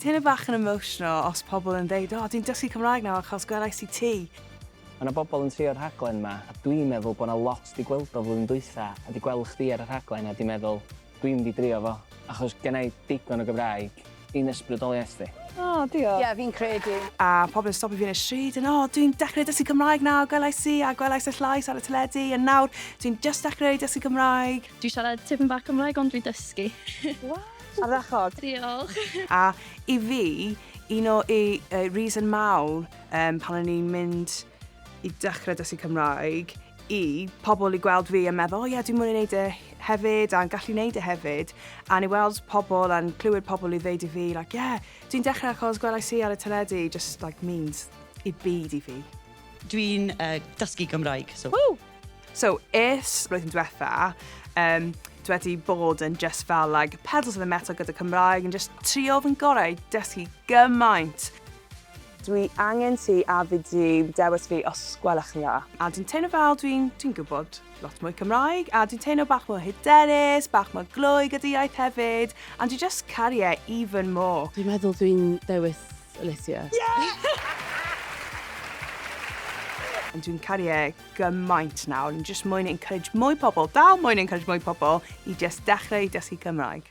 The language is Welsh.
Teimlo bach yn emotional os pobl yn dweud, "O, oh, dwi'n dysgu Cymraeg nawr achos gwelais i ti." Mae 'na bobl yn trio'r rhaglen 'ma a dwi'n meddwl bod 'na lot 'di gweld o flwyddyn dwytha a 'di gweld chdi ar y rhaglen a 'di meddwl, "Dwi'n mynd i drio fo achos genna i digon o Gymraeg i'n ysbrydoliaeth di." O, diolch. Ie, fi'n credu. A pobl yn stopio fi yn y stryd yn, "O, dwi'n dechrau dysgu Cymraeg nawr, gwelais i a gwelais y llais ar y teledu, a nawr dwi'n just dechrau dysgu Cymraeg." Dwi'n siarad tipyn bach Cymraeg ond dwi'n dysgu. Wow! Ardderchog. Diolch. A i fi, un o i, reason mawr pan o'n i'n mynd i dechrau dysgu Cymraeg, i pobl i gweld fi a meddwl, "O ie, dwi'n mwyn i wneud e hefyd, a'n gallu wneud e hefyd." A ni weld pobl a'n clywed pobl i ddeud i fi, like, "Yeah, dwi'n dechrau achos gwelais i ar y teledu," just like means i byd i fi. Dwi'n dysgu Gymraeg, so. Woo! So, ers blwyddyn diwetha, dwi wedi bod yn just fel like, pedal to the metal gyda Cymraeg, yn just trio fy ngorau dysgu gymaint. Dwi angen ti a fi di dewis fi os gwelwch yn dda. A dwi'n teimlo fel dwi'n dwi gwybod lot mwy Cymraeg, a dwi'n teimlo bach mwy hyderus, bach mwy glwy gyda iaith hefyd, a dwi'n just caru e even more. Dwi'n meddwl dwi'n dewis Alicia. Yeah! Ond dwi'n caru e gymaint nawr, yn just mwyn encourage mwy pobl, dal mwyn encourage mwy pobl i just dechrau i dysgu Cymraeg.